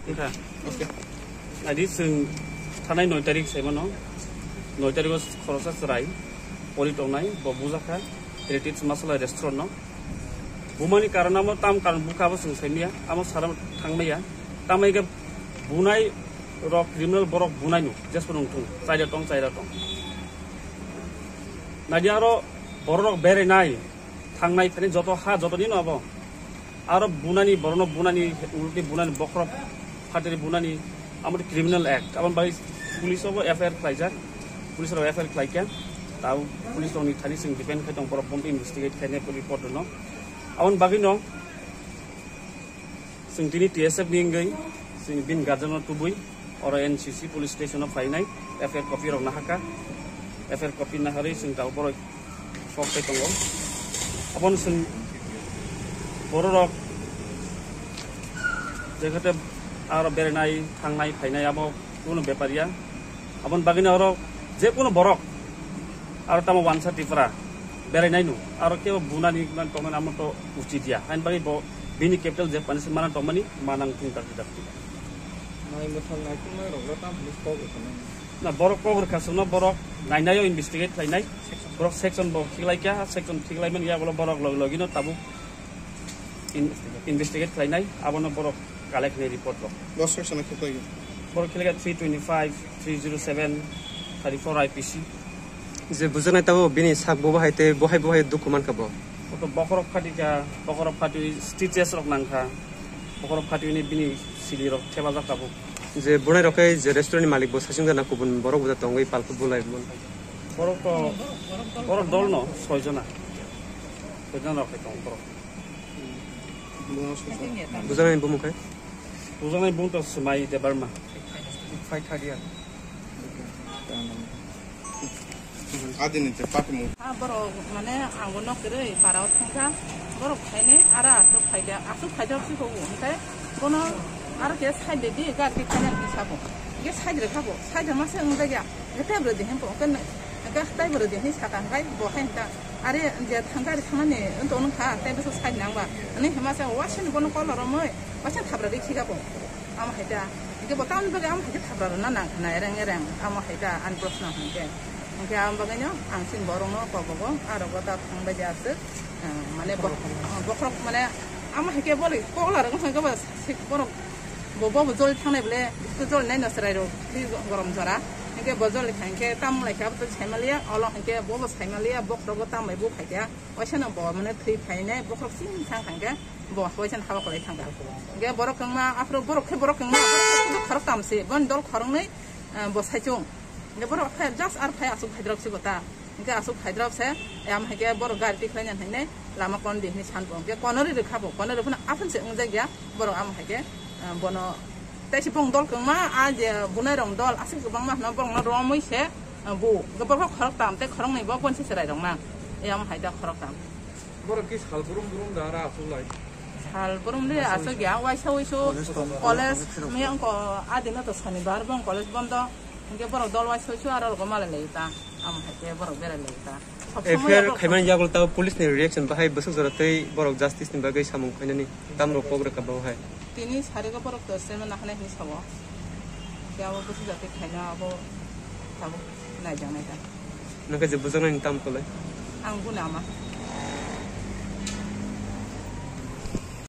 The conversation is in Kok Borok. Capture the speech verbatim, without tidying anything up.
Wngkha. Naidi chwng thanai noi tarik saimano. Noi tarik o khoroksa chwrai pori tongnai, bo bujakha Heritage Masala Restaurant no. Bumani karon amo tam karon bukha abo chwng saimaya, amo sara thangmaya. Tamai khe bunai rok criminal borok bunai no, jespo nung thung, chaida tong, chaida tong. Naidi aro borok rok berai nai, thangnai phani joto ha, joto ni no abo. Aro bunani, borokno bunani, ulti bunani, bokhorok phatiri bunani, amo criminal act. Aboni bagwi police obo F I R khlaijak. Police rok F I R khlaikha. Tabo police rokni thani chwng depend khai tong, borok bono investigate khainai report rwno. Aboni bagwino chwng tini T S F ni wngwi chwng bini guardian no tubui oro N C C police station o phainai, F I R copy rok nahakha. F I R copy naharwi chwng tabuk borok sok tei tongo. Aboni chwng bororok jekhate aro berenai, thangnai, phainai abo kuno bepar ya. Aboni bagwino oro je kuno borok aro tamo wansa Tripura berainai no, aro kebo bunani man tongmani amo to uchit ya. Hain bagwi bo bini capital je pani se mana tongmani manang thung tak tak. Nai mothang nai thung nai rok lo tam police kok rok nai. Na borok kok rwkha chwngno, borok nainaio investigate khlainai. Borok section bo khiklaikha, section khiklaimani yagulo borok logi logino tabuk in-, investigate khlainai, abono borok collect khlai report rok. Bo section o khiklai? Borok khiklai three twenty-five, three zero seven, thirty-four I P C. Je bujaknai tabuk bini sak bo bahai tei bohai bohai dukhu mankha bo. Oto bokhorok phatikha, bokhorok phatwi stitches rok nangkha, bokhorok phatwini bini sili rok thepajak tabuk. Je bunai rok khe je restaurant ni malik bo saichung jana kubun borok bo tongwi palkhe bulai mun. Borok to, borok dol no soi jona, soi jona rok khe tong borok. Bujaknai bumung khe? Bujaknai bumung to Swmai Debbarma. Fight third year. Adini te patimung. Ah, borok mane ang bo nok kwrwi para o thangkha. Borok phainai aro aswk phaikha, aswk phaijak si hugo. Hwnkhe bono aro khe side di, gari di phainani hinwi sabo. Hwnkhe side rwkha bo, side rwma se wngjakya. Hwnkhe tei bwrwi di hwnwi bo, hwnkhe, hwnkhe tei bwrwi di hwnwi sakha, hwnkhe bo hai hwnkha. Are je thang gari thangnani wng tong nungkha, tei bwsa side nangba. Ani hima se waisani bono call romwi, waisa thapra ri khika bo. Amo hai ta. Hwnkhe bo tamni bagwi amo hai khe thapra rwna nang khna, ereng ereng. Amo hai ta, ani proshno hwnkhe. Hwnkhe amo bagwino ang chini borokno kobogo, aro bo ta thang bai di aswk. Ah, mane bo-, bokhorok mane amo hai khe bole kokla rwgwk hwnkhe bo sik borok bo, bo, bo joli thangnai bole, joli nai no chwrai rok thwi gorom jora. Hwnkhe bo joli khai hwnkhe tam lai khe abo to sai maliya, olo hwnkhe bo bo sai maliya, bokhorogo tam bai bo khai khe. Waisa no bo mane thwi phainai, bokhorok chini thang khai hwnkhe bo waisa no haba kwlai thang kha. Hwnkhe borok kwngma, aphuru borok khe borok kwngma, borok khe khorok tam se, boni dol khoroknwi, ah, bo saichung. Hwnkhe borok khe just ar phai aswk phaidrop se bo ta. Hwnkhe aswk phaidrop se, amo hai khe borok gari tikhlai nang hai nai lama kon di hinwi san bo. Hwnkhe kono ri rwkha bo, kono rwphano aphano se wngjakya borok amo hai khe, ah, bono tei se bong dol kwngma, ah, je bunai rok dol aswk kwbangma hwno borokno romwi se, ah, bu. Hwnkhe borok khorok tam tei khorok nwi bo boni se chwrai rok na. E amo hai da khorok tam. Borok ki sal brum brum da ra aswk lai? Sal brum le aswk ya, waisa wisu college, college miyang ko adino to sonibar bong college bondo. Hwnkhe borok dol waisa wisu aro rogo malai lai ta. Amo hai khe borok berai lai ta. Sob somoi F I R abo khaimani yagulo tabuk police ni reaction bahai bwswk jora tei borok justice ni bagwi samung khainani tamrok kok rwkha bo hai. Tini sarigo borok to statement nahanai hinwi sao. Khe abo bwswk jora tei khaina abo tabuk naijak naijak. Nokhe je bujaknani tam kwlai? Ang buni ama.